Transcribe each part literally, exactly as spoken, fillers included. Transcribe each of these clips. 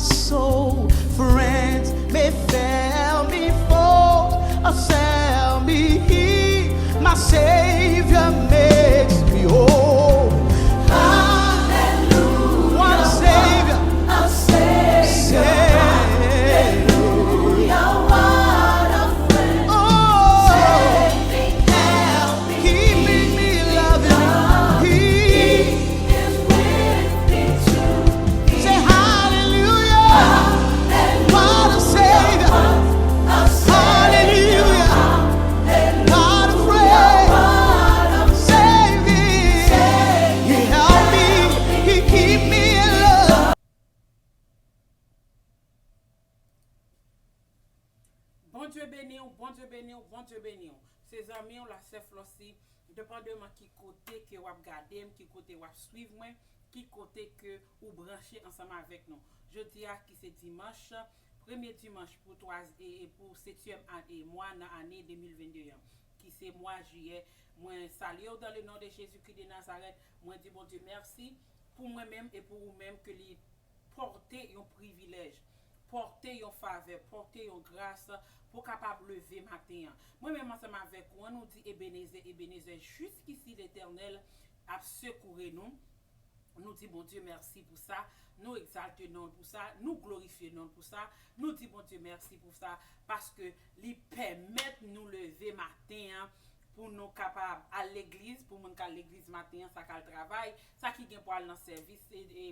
So friends may fail me, foes assail me, he, my Savior, makes me whole. Hallelujah. What a Savior. A Savior. Hallelujah. What a friend. Oh. Keeping me loving. He is with me too. Say hallelujah. What a Savior. Hallelujah. What a friend. Save me. He help me. He keep me in love. Bondye beni w, Bondye beni w, Bondye beni w. Se zanmi w la, sè Flossie. Depandeman ki kote ke w ap gade m, ki kote w ap swiv mwen, ki kote ke ou branche ansanm avèk nou. Jodi a ki se dimanch, premye dimanch pou twa, e, e pou setyèm ane, mwa nan ane de mil vennde an, ki se mwa jiyè. Mwen salye w dans le nom de Jésus-Christ de Nazareth. Mwen di Bondye mèsi pou mwen menm e pou ou menm ke li pòte yon privilèj, pòte yon favè, pòte yon gras pou kapab leve maten an. Mwen menm ansanm avèk ou an, nou di Ebenezè, Ebenezè, jiskisi Letènèl ap sekoure nou. Nou di Bondye mèsi pou sa, nou egzalte non l pou sa, nou glorifye non l pou sa, nou di Bondye mèsi pou sa, paske li pèmèt nou leve maten an pou nou kapab al legliz, pou moun k al legliz maten an, sa k al travay, sa ki gen pou al nan sèvis e, e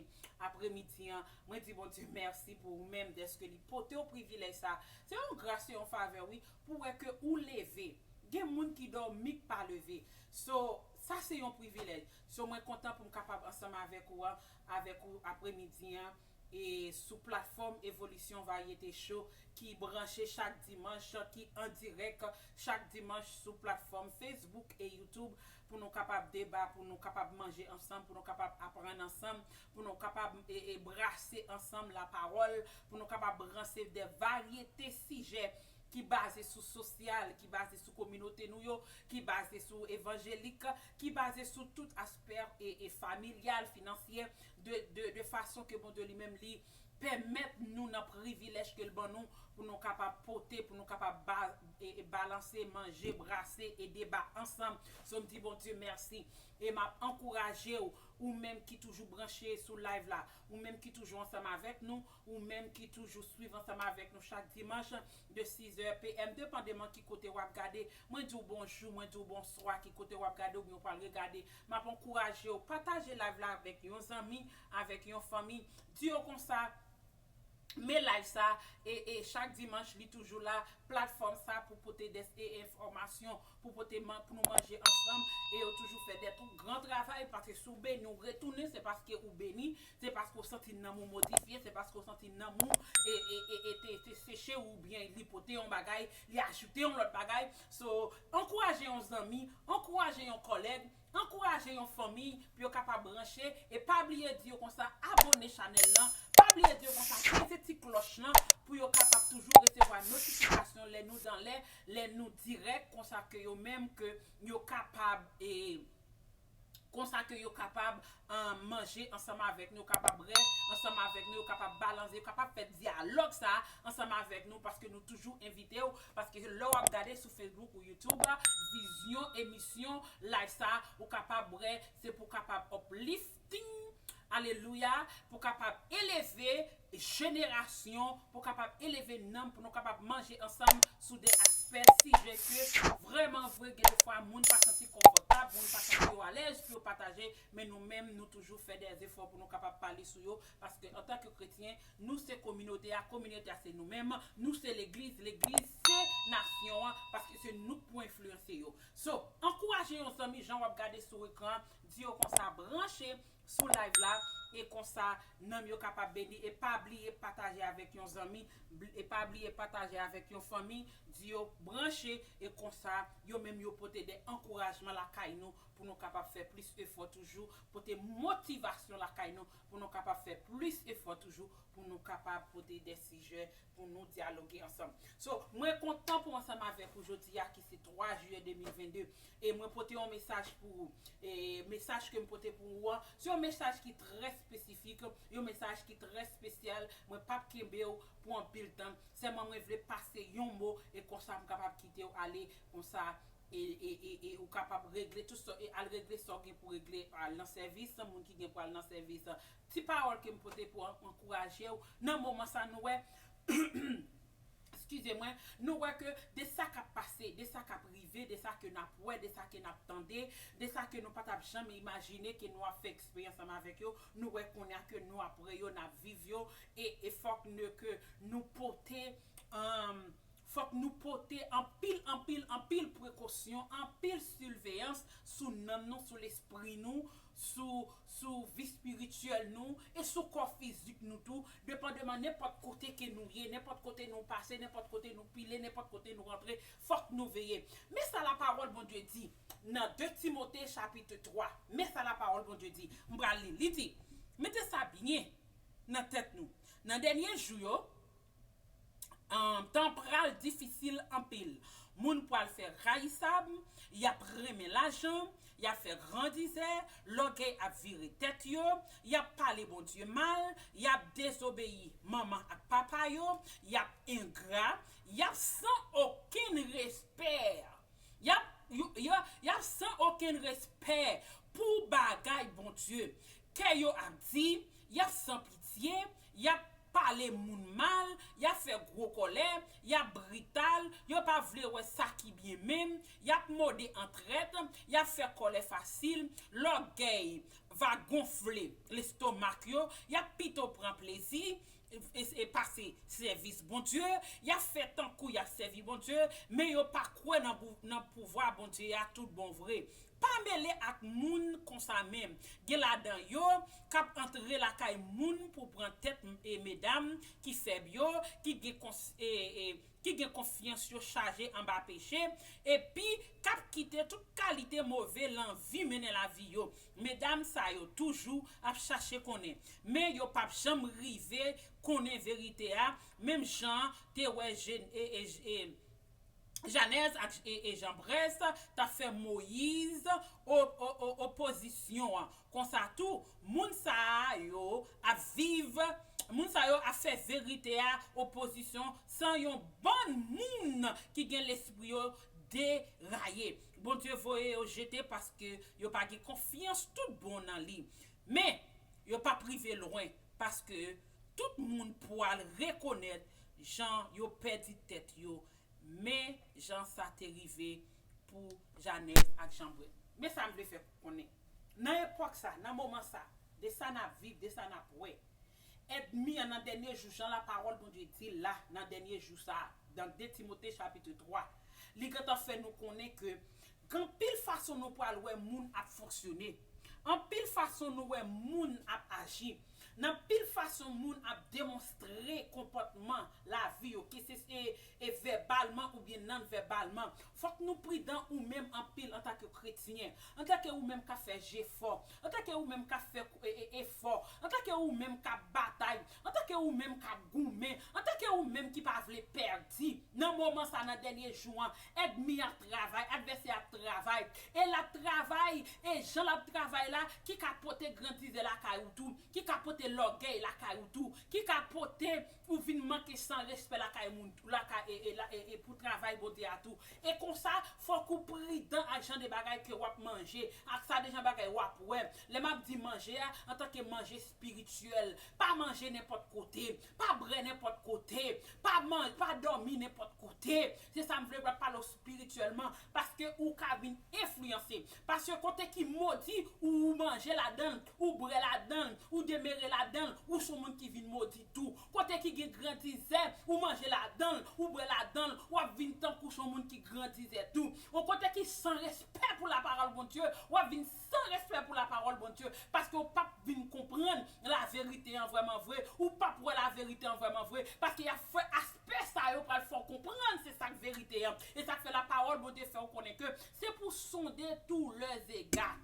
apremidi an. Mwen di Bondye mèsi pou ou menm dèske li pote w privilèj sa. Se yon gras, se yon favè, wi, pou wè ke ou leve. Gen moun ki dòmi k pa leve. So, sa se yon privilèj. So, mwen kontan pou m kapab ansanm avèk ou an, avèk ou apremidi an, e sou platfòm Evolisyon Varyete Show ki branche chak dimanch, ki an dirèk chak dimanch sou platfòm Facebook e YouTube pou nou kapab deba, pou nou kapab manje ansanm, pou nou kapab aprann ansanm, pou nou kapab e, e brase ansanm lapawòl, pou nou kapab branse de varyete sijè ki baze sou sosyal, ki baze sou kominote nou yo, ki baze sou evanjelik, ki baze sou tout aspè e, e familyal, finansyè, de, de, de fason ke Bondye li menm li pèmèt nou nan privilèj ke l ban nou pou nou kapab pote, pou nou kapab ba, e, e balanse, manje, brase e deba ansanm. So, m di Bondye mèsi. E m ap ankouraje w, ou menm ki toujou branche sou live la, ou menm ki toujou ansanm avèk nou, ou menm ki toujou swiv ansanm avèk nou chak dimanch de sis è p m, depandeman ki kote w ap gade. Mwen di w bonjou, mwen di w bonswa, ki kote w ap gade oubyen w pral regade. M ap ankouraje w, pataje live la avèk yon zanmi, avèk yon fanmi. Di yo konsa, men live sa, e, e chak dimanch, li toujou la, platfòm sa pou pote de, e, enfòmasyon, pou pote man, pou nou manje ansanm, e yo toujou fè de tout gran travay, paske si w beni, w retounen, se paske ou beni, se paske w santi nanm ou modifye, se paske w santi nanm ou, e, e, e, e te, te seche, oubyen li pote yon bagay, li ajoute yon lòt bagay. So, ankouraje yon zanmi, ankouraje yon kòlèg, ankouraje yon fanmi pou yo kapab branche, e pa bliye di yo konsa abòne chanèl lan, pa bliye di yo konsa peze ti klòch lan pou yo kapab toujou resevwa notifikasyon lè nou dan lè, lè nou dirèk, konsa ke yo menm ke yo kapab, e, konsa ke yo kapab, an, manje ansanm avèk nou, yo kapab bwè ansanm avèk nou, yo kapab balanse, yo kapab fè dyalòg sa ansanm avèk nou, paske nou toujou envite w, paske lè w ap gade sou Facebook ou YouTube, vizyon, emisyon, live sa, ou kapab bwè, se pou kapab uplifting, alelouya, pou kapab eleve jenerasyon, pou kapab eleve nanm, pou nou kapab manje ansanm sou de aspè, sijè ke vrèman vre, gen de fwa moun pa santi konfòtab, moun pa santi yo alèz pou yo pataje, men nou menm, nou toujou fè de efò pou nou kapab pale sou yo, paske antanke kretyen, nou se kominote a, kominote a se nou menm, nou se legliz, legliz se nasyon an, paske se nou k pou enfliyanse yo. So, ankouraje yon zanmi, jan w ap gade sou ekran, di yo konsa branche sou live la, e konsa nanm yo kapab beni, e pa bliye pataje avèk yon zanmi, bl-, e pa bliye pataje avèk yon fanmi, di yo branche, e konsa yo menm yo pote de ankourajman lakay nou pou nou kapab fè plis efò toujou, pote motivasyon lakay nou, pou nou kapab fè plis efò toujou, pou nou kapab pote de sijè pou nou dyaloge ansanm. So, mwen kontan pou ansanm avèk ou jodi a ki se twa jiyè de mil vennde. E mwen pote yon mesaj pou ou. E mesaj ke m pote pou ou an, se yon mesaj ki trè espesifik, yon mesaj ki trè espesyal. Mwen p ap kenbe w pou anpil tan. Sèlman mwen vle pase yon mo e konsa m kapab kite w ale konsa e, e, e, e ou kapab regle tout sa, e al regle sa w gen pou regle, al nan sèvis moun ki gen pou al nan sèvis. Ti pawòl ke m pote pou an- ankouraje w nan moman sa nou wè, eskize mwen, nou wè ke de sa k ap pase, de sa k ap rive, de sa ke n ap wè, de sa ke n ap tande, de sa ke nou pa t ap janm imajine ke nou ap fè eksperyans ansanm avèk yo, nou wè kounye a ke nou ap wè yo, n ap viv yo, e, e fòk nou ke nou pote, um, fòk nou pote anpil, anpil, anpil prekosyon, anpil siveyans sou nanm nou, sou lespri nou, sou, sou vi espirityèl nou e sou kò fizik nou tou, depandeman nenpòt kote ke nou ye, nenpòt kote nou pase, nenpòt kote nou pile, nenpòt kote nou rantre, fòk nou veye. Men sa lapawòl Bondye di nan de Timote chapit twa. Men sa lapawòl Bondye di. M pral li. Li di, mete sa byen nan tèt nou. Nan dènye jou yo, um, tan pral difisil anpil. Moun pral fè rayisab, y ap renmen lajan, y ap fè grandizè, lògèy ap vire tèt yo, y ap pale Bondye mal, y ap dezobeyi manman ak papa yo, y ap engra, y ap san okenn respè. Y ap, yo, yo, y ap san okenn respè pou bagay Bondye. Kè yo ap di, y ap san pitye, y ap pale moun mal, y ap fè gwo kòlè, y ap brital, yo pa vle wè sa ki byen menm, y ap mode an trèt, y ap fè kòlè fasil, lògèy va gonfle lestomak yo, y ap pito pran plezi, e, e pase sèvis Bondye, y ap fè tankou y ap sèvi Bondye, men yo pa kwè nan pou- nan pouvwa Bondye a tout bon vre. Pa mele ak moun konsa menm. Gen ladan yo k ap antre lakay moun pou pran tèt e medam ki fèb yo, ki gen kons- e, e, ki gen konfyans yo chaje anba peche, epi k ap kite tout kalite move lanvi mennen lavi yo. Medam sa yo toujou ap chache konnen, men yo p ap janm rive konnen verite a, menm jan te wè Jen- e, e, e, Janèz ak e, e Janbrès t ap fè Moyiz o- o- o- opozisyon an. Konsa tou, moun sa yo ap viv, moun sa yo ap fè verite a opozisyon san yon bann moun ki gen lespri yo deraye. Bondye voye yo jete paske yo pa gen konfyans tout bon nan li. Men, yo p ap rive lwen paske tout moun pwal rekonèt jan yo pèdi tèt yo. Men jan sa te rive pou Janèz ak Janbrès. Men sa m vle fè konnen. Nan epòk sa, nan moman sa, de sa n ap viv, de sa n ap wè, ènmi an nan dènye jou, jan lapawòl Bondye di la, nan dènye jou sa, nan de Timote chapit twa, li gentan fè nou konnen ke gen anpil fason nou pral wè moun ap fonksyone. Anpil fason nou wè moun ap aji. Nan pil fason moun ap demonstre konpòtman lavi yo, ke se e, e vèbalman oubyen non vèbalman. Fòk nou pridan ou menm anpil antanke kretyen, antanke ou menm k ap fè jefò, antanke ou menm k ap fè e, e, efò, antanke ou menm k ap batay, antanke ou menm k ap goumen, antanke ou menm ki pa vle pèdi. Nan moman sa, nan dènye jou an, ènmi ap travay, advèsè ap travay, e l ap travay, e jan l ap travay la, ki ka pote grandizè lakay ou tou, ki ka pote lògèy lakay ou tou, ki ka pote ou vin manke san respè lakay moun, lakay, e, e, la- e, e pou travay Bondye a tou. E konsa, fòk ou pridan ak jan de bagay ke w ap manje, ak sa de jan bagay w ap wè. Lè m ap di manje a, antanke manje espirityèl, pa manje nenpòt kote, pa bwè nenpòt kote, pa man- pa dòmi nenpòt kote. Se sa m vle pale w espirityèlman, paske ou ka vin enfliyanse. Paske kote ki modi, ou, ou manje ladan l, ou bwè ladan l, ou demere ladan l, ou se yon moun ki vin modi tou. Kote ki gen grandizè, ou manje ladan l, ou bwè ladan l, w ap vin tankou se yon moun ki grandizè tou. Yon kote ki san respè pou lapawòl Bondye, w ap vin san respè pou lapawòl Bondye, paske w p ap vin konprann laverite an vrèman vre, ou p ap wè laverite an vrèman vre, paske y ap fè aspè sa yo pral fè w konprann se sa k verite an. E sa k fè lapawòl Bondye fè w konnen ke se pou Pour sonder tous leurs égards.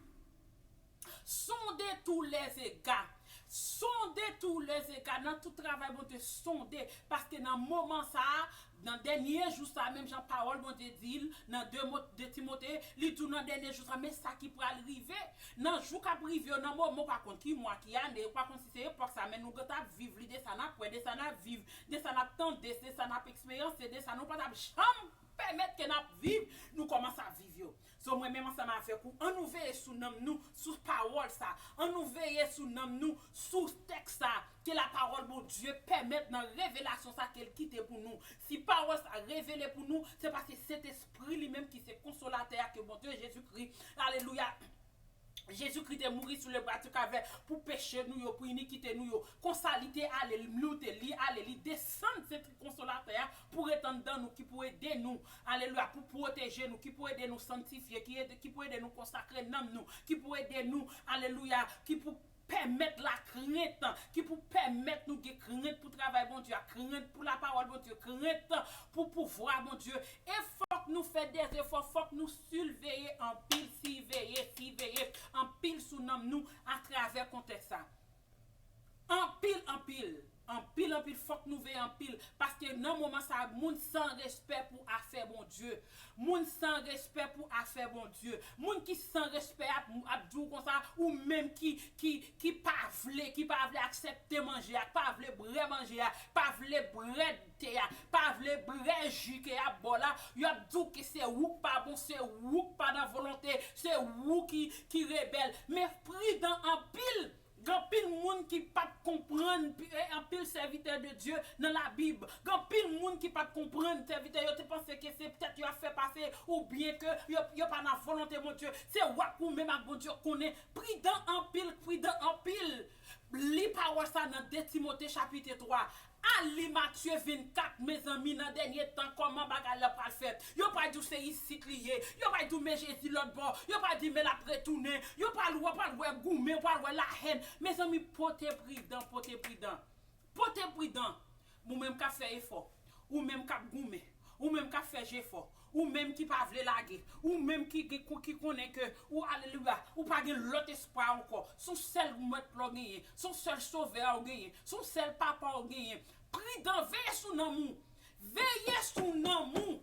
Sonder tous leurs égards. Sonder tous leurs égards. Nan tout travay Bondye, sonde. Paske nan moman sa a, nan dènye jou sa a, menm jan pawòl Bondye di l, nan de Mo- de Timote, li di w nan dènye jou sa a, men sa ki pral rive. Nan jou k ap rive yo, nan moman, ou pa konn ki mwa, ki ane, ou pa konn si se epòk sa, men nou gentan ap viv li, de sa n ap wè, de sa n ap viv, de sa n ap tande, de sa n ap eksperyanse, de sa nou pa t ap janm pèmèt ke n ap viv, nou kòmanse ap viv yo. So, mwen menm ansanm avèk ou, an nou veye sou nanm nou, sou pawòl sa. An nou veye sou nanm nou, sou tèks sa, ke lapawòl Bondye pèmèt nan revelasyon sa ke l kite pou nou. Si pawòl sa revele pou nou, se paske Sentespri li menm ki se konsolatè a ke Bondye Jezikri, alelouya, Jezikri te mouri sou le bwa di Kalvè pou peche nou yo, pou inikite nou yo. Konsa li te ale, li moute, li ale, li desann Sentespri konsolatè a pou ret anndan nou, ki pou ede nou, alelouya, pou pwoteje nou, ki pou ede nou sanntifye, ki ede, ki pou ede nou konsakre nanm nou, ki pou ede nou, alelouya, ki pou pèmèt lakrent, ki pou pèmèt nou gen krent pou travay Bondye a, krent pou lapawòl Bondye, krent pou pouvwa Bondye. E fòk nou fè dezefò, fòk nou siveye anpil, siveye, siveye anpil sou nanm nou atravè kontèks sa. Anpil, anpil, anpil, anpil, fòk nou veye anpil. Paske nan moman sa, moun san respè pou afè Bondye. Moun san respè pou afè Bondye. Moun ki san respè ap, ap di w konsa, ou menm ki, ki, ki pa vle, ki pa vle aksepte manje a, pa vle bwè manje a, pa vle bwè te a, pa vle bwè ji ke y ap ba w la, y ap di w ke se ou k pa bon, se ou k pa nan volonte, se ou ki, ki rebèl. Men pridan anpil. Gen anpil moun ki pa t konprann, pi- e anpil sèvitè de Dye nan Labib. Gen anpil moun ki pa t konprann sèvitè yo, te panse ke se tèt yo ap fè pase, oubyen ke yo, yo pa nan volonte Bondye. Se w ak ou menm ak Bondye konnen. Pridan anpil, pridan anpil. Li pawòl sa nan de Timote chapit twa. Al li Matye vennkat, mezanmi, nan dènye tan, kòman bagay la pral fèt? Yo pral di w se isit li ye. Yo pral di w men Jezi lòt bò. Yo pral di men l ap retounen. Yo pral, w pral wè goumen, w pral wè lahèn. Mezanmi, pote pridan, pote pridan. Pote pridan. Ou menm k ap fè efò. Ou menm k ap goumen. Ou menm k ap fè jefò. Ou menm ki pa vle lage. Ou menm ki, ki, ki konnen ke ou, alelouya, ou pa gen lòt espwa ankò. Se yon sèl mèt la w genyen. Se yon sèl sovè a w genyen. Se yon sèl papa w genyen. Pridan, veye sou nanm ou. Veye sou nanm ou.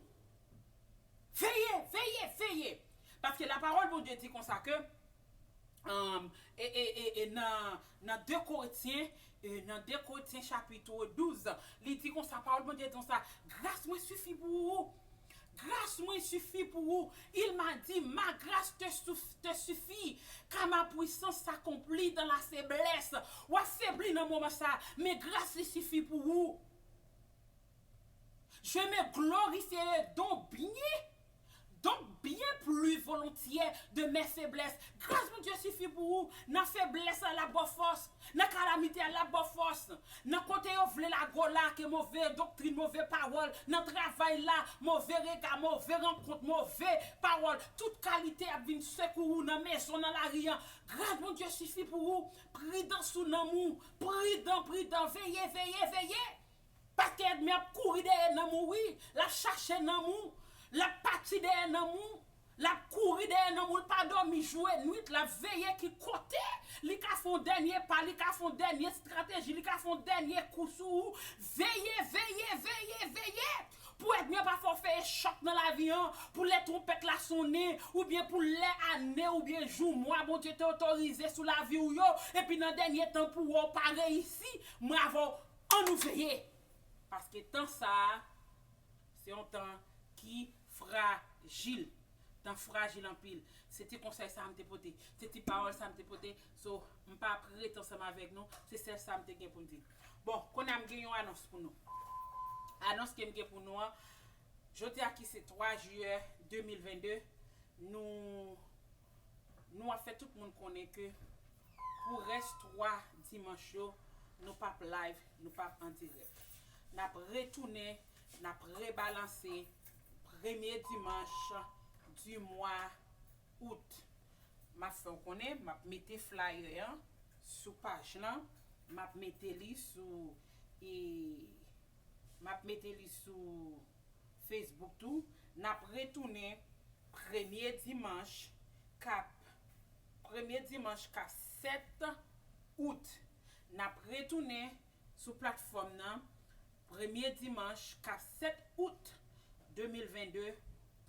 Veye, veye, veye. Paske lapawòl Bondye di konsa ke, um, e, e, e, e nan, nan de Korentyen, e nan de Korentyen chapit douz, li di konsa, pawòl Bondye di konsa, gras mwen sifi pou ou. Gras mwen sifi pou ou. Il m'a dit, ma grâce te, sou- te suffit, car ma puissance s'accomplit dans la faiblesse. W ap febli nan moman sa, men gras li sifi pou ou. Je me glorifierai donc bien, donc bien plus volontiers de mes faiblesses. Gras Bondye sifi pou ou. Nan feblès la, l ap ba w fòs. Nan kalamite a, l ap ba w fòs. Nan kote yo vle lage w la, ke move doktrin, move pawòl. Nan travay la, move rega, move rankont, move pawòl. Tout kalite ap vin sekou ou nan mezon, nan lari an. Gras Bondye sifi pou ou. Pridan sou nanm ou. Pridan, pridan. Veye, veye, veye. Paske ènmi ap kouri dèyè nanm ou, wi. L ap chache nanm ou. L ap pati dèyè nanm ou. L ap kouri dèyè nanm ou. L pa dòmi jou e nwit. L ap veye ki kote li ka fè yon dènye pa, li ka fè yon dènye estrateji, li ka fè yon dènye kou sou ou. Veye, veye, veye, veye. Pou ènmi an pa fè w fè echèk nan lavi an. Pou lè twonpèt la sonnen, oubyen pou lè, ane, oubyen jou, mwa Bondye te otorize sou lavi w yo, epi nan dènye tan pou w pa reyisi, mwen avè w, ann nou veye. Paske tan sa a, se yon tan ki frajil. Tan frajil anpil. Se ti konsèy sa a m te pote. Se ti pawòl sa a m te pote. So, m pa ap rete ansanm avèk nou. Se sèl sa m te gen pou m di. Bon, kounye a m gen yon anons pou nou. Anons ke m gen pou nou an, jodi a ki se twa jiyè de mil vennde, nou, nou ap fè tout moun konnen ke pou rès twa dimanch yo, nou p ap live, nou p ap an dirèk. N ap retounen, n ap rebalanse premye dimanch di mwa out. M ap fè w konnen, m ap mete flyer an sou paj lan, m ap mete li sou, e, m ap mete li sou Facebook tou. N ap retounen Premye dimanch k ap premye dimanch k ap sèt out. N ap retounen sou platfòm nan premye dimanch k ap sèt out de mil venn de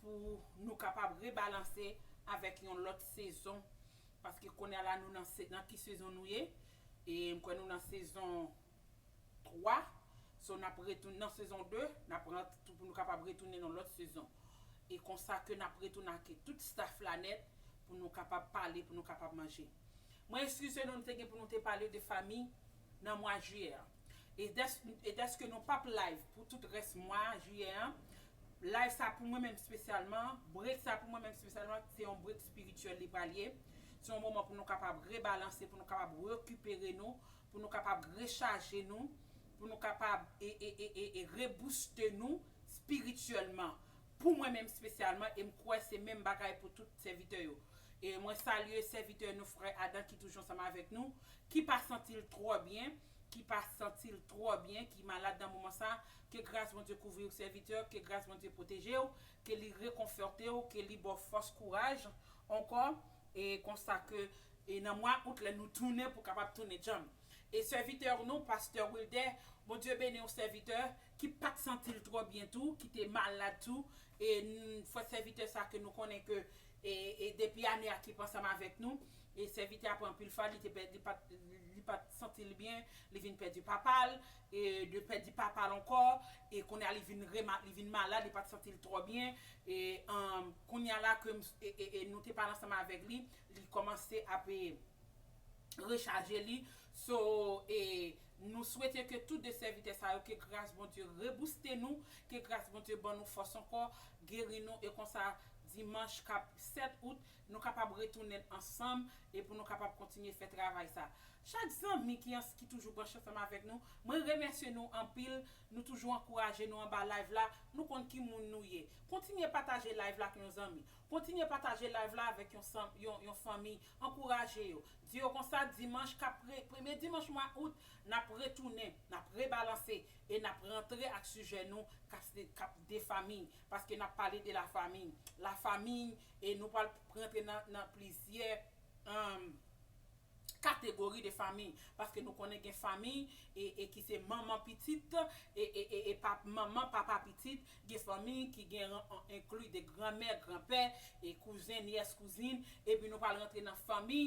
pou nou kapab rebalanse avèk yon lòt sezon. Paske kounye a la nou nan, se- nan ki sezon nou ye? E m kwè nou nan sezon twa. So, n ap retounen nan sezon de, n ap rant tou pou nou kapab retounen nan lòt sezon. E konsa ke n ap retounen ak tout staff la nèt pou nou kapab pale, pou nou kapab manje. Mwen eskize nou, nou te gen pou nou te pale de fanmi nan mwa jiyè a. E dès- e dèske nou p ap live pou tout rès mwa jiyè an, live sa pou mwen menm espesyalman, break sa pou mwen menm espesyalman, se yon break espirityèl li pral ye. Se yon moman pou nou kapab rebalanse, pou nou kapab rekipere nou, pou nou kapab rechaje nou, pou nou kapab e, e, e, e, e rebouste nou espirityèlman. Pou mwen menm espesyalman, e m kwè se menm bagay pou tout sèvitè yo. E mwen salye sèvitè nou, frè Adan, ki toujou ansanm avèk nou, ki pa santi l twò byen, ki pa santi l twò byen, ki malad nan moman sa, ke gras Bondye kouvri w, sèvitè, ke gras Bondye pwoteje w, ke li rekonfòte w, ke li ba w fòs, kouraj ankò, e konsa ke e nan mwa out, lè nou tounen pou kapab tounen djanm. E sèvitè nou, pastè Wilder, Bondye beni w, sèvitè, ki pa t santi l twò byen tou, ki te malad tou. E n- fò sèvitè sa ke nou konnen ke e, e depi ane a ki pa ansanm avèk nou. E sèvitè a pran anpil fwa, li te pèdi, li pa t- li pa t santi l byen, li vin pèdi papa l, e de pèdi papa l ankò, e kounye a li vin rema- li vin malad, li pa t santi l twò byen. E um, kounye a la ke m- e, e, e nou te pale ansanm avèk li, li kòmanse ap e, rechaje li. So, e nou swete ke tout de sèvitè sa yo, ke gras Bondye rebouste nou, ke gras Bondye ban nou fòs ankò, geri nou, e konsa dimanch k ap sèt out, nou kapab retounen ansanm e pou nou kapab kontinye fè travay sa. Chak zanmi ki, ans- ki toujou branche ansanm avèk nou, mwen remèsye nou anpil, nou toujou ankouraje nou anba live la, nou konn ki moun nou ye. Kontinye pataje live la ak yon zanmi. Kontinye pataje live la avèk yon, sanm- yon, yon fanmi, ankouraje yo. Di yo konsa, dimanch k ap re- premye dimanch mwa out, n ap retounen, n ap rebalanse e n ap rantre ak sijè nou k ap se- k ap de fanmi, paske n ap pale de lafanmi. Lafanmi, e nou pral rantre nan, nan plizyè um, kategori de fanmi, paske nou konnen gen fanmi e, e ki se manman pitit, e, e, e, e pap- manman papa pitit, gen fanmi ki gen ran- an- enkli de granmè, granpè, e kouzen, nyès, kouzin, epi nou pral rantre nan fanmi,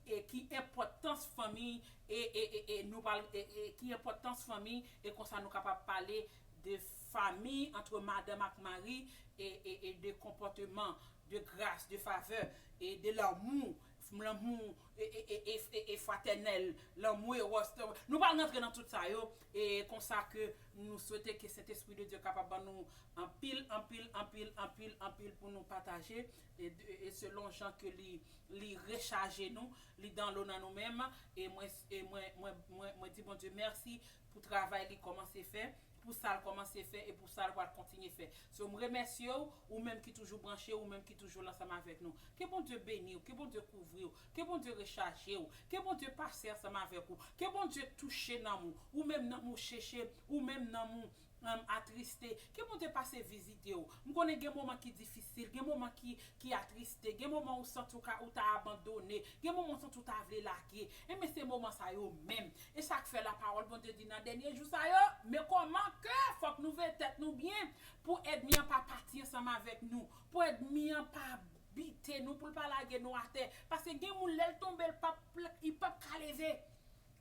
e ki enpòtans fanmi, e, e, e, e nou pral, e, e ki enpòtans fanmi, e konsa nou kapab pale de fanmi antre madanm ak mari, e, e, e de konpòteman, de gras, de favè, e de lanmou, lanmou e, e, e, e, e, e fratènèl, lanmou eros. Nou pral rantre nan tout sa yo, e konsa ke nou swete ke Sentespri de Dye kapab ban nou anpil, anpil, anpil, anpil, anpil pou nou pataje, e, e, e selon jan ke li, li rechaje nou, li download nan nou menm, e mwen, e mwen, mwen, mwen, mwen di Bondye mèsi pou travay li kòmanse fè, pou sa l kòmanse fè e pou sa l pral kontinye fè. So, m remèsye w, ou menm ki toujou branche, ou menm ki toujou la ansanm avèk nou. Ke Bondye beni w, ke Bondye kouvri w, ke Bondye rechaje w, ke Bondye pase ansanm avèk ou, ke Bondye touche nanm ou, ou menm nanm ou cheche, ou menm nanm ou um, atriste, ke Bondye pase vizite w. M konnen gen moman ki difisil, gen moman ki, ki atriste, gen moman ou santi w ka, ou ta abandone, gen moman ou santi w ta vle lage. Enben, se moman sa yo menm. E sa k fè lapawòl Bondye di nan dènye jou sa yo, men kòman ke fòk nou veye tèt nou byen pou ènmi an pa pati ansanm avèk nou, pou ènmi an pa bite nou, pou l pa lage nou atè. Paske gen moun, lè l tonbe, l p ap, li p ap ka leve.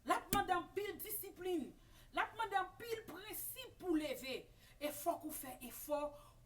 L ap mande anpil disiplin. L ap mande anpil prensip pou w leve. E fòk ou fè efò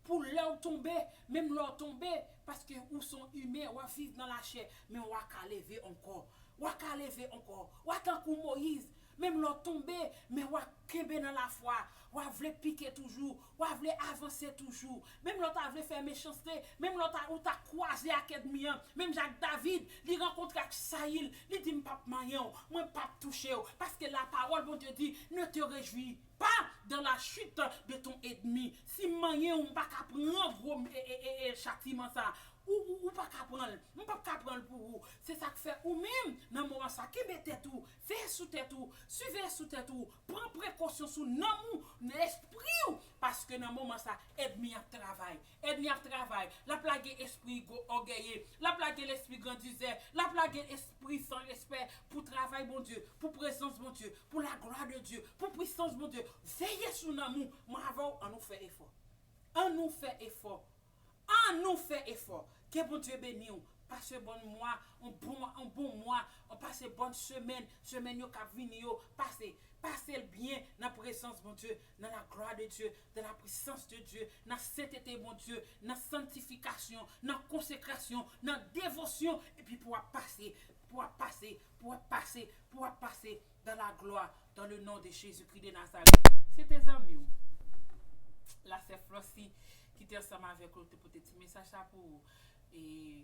pou lè w tonbe, menm lè w tonbe, paske ou se yon imen, w ap viv nan lachè, men w a ka leve ankò. W a ka leve ankò. W a tankou Moyiz, menm lè w tonbe, men w a kenbe nan lafwa. W a vle pike toujou. W a vle avanse toujou. Menm lè w ta vle fè mechanste, menm lè w ta, ou ta kwaze ak ènmi an, menm jan ak David, li rankontre ak Sayil, li di, "M p ap manyen w, mwen p ap touche w." Paske lapawòl Bondye di, "Ne te réjouis pas dans la chute de ton ennemi." Si m manyen w, m pa ka pran gwo e, e, e, e, chatiman sa. Ou, ou, ou pa ka pran l. M p ap ka pran l pou ou. Se sa k fè ou menm, nan moman sa, kenbe tèt ou, veye sou tèt ou, siveye sou tèt ou, pran prekosyon sou nanm ou, nan lespri w, paske nan moman sa, ènmi ap travay. Ènmi ap travay. L ap lage espri go-, ògèye. L ap lage lespri grandizè. L ap lage espri san respè pou travay Bondye, pou prezans Bondye, pou laglwa de Dye, pou pwisans Bondye. Veye sou nanm ou. Mwen avè w, ann nou fè efò. Ann nou fè efò. Ann nou fè efò. Ke Bondye beni w. Pase bòn mwa, yon bon, yon bon mwa, yon pase bòn semèn, semèn yo k ap vini yo, pase, pase l byen nan prezans Bondye, nan la glwa de Dye, dans la puissance de Dieu, nan sentete Bondye, nan santifikasyon, nan konsekrasyon, nan devosyon, epi pou w ap pase, pou w ap pase, pou w ap pase, pou w ap pase dans la gloire, dans le nom de Jésus-Christ de Nazareth. Se te zanmi w, la sè Flossi, ki te ansanm avèk ou, te pote ti mesaj sa pou ou. E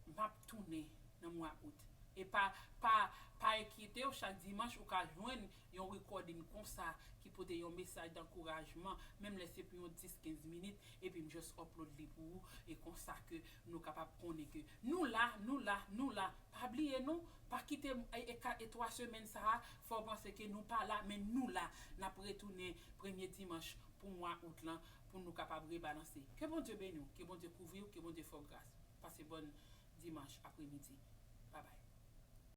m ap tounen nan mwa out. E pa, pa, pa enkyete w, chak dimanch ou ka jwenn yon recording konsa ki pote yon mesaj dankourajman, menm lè se pou yon dis, kenz minit, epi m just upload li pou ou, e konsa ke nou kapab konnen ke nou la, nou la, nou la. Pa bliye non, pa kite e, e, ka- e twa semèn sa a fè w panse ke nou pa la, men nou la. N ap retounen premye dimanch pou mwa out lan, pou nou kapab rebalanse. Ke Bondye beni w, ke Bondye kouvri w, ke Bondye fè w gras. Pase bòn dimanch apremidi. Babay.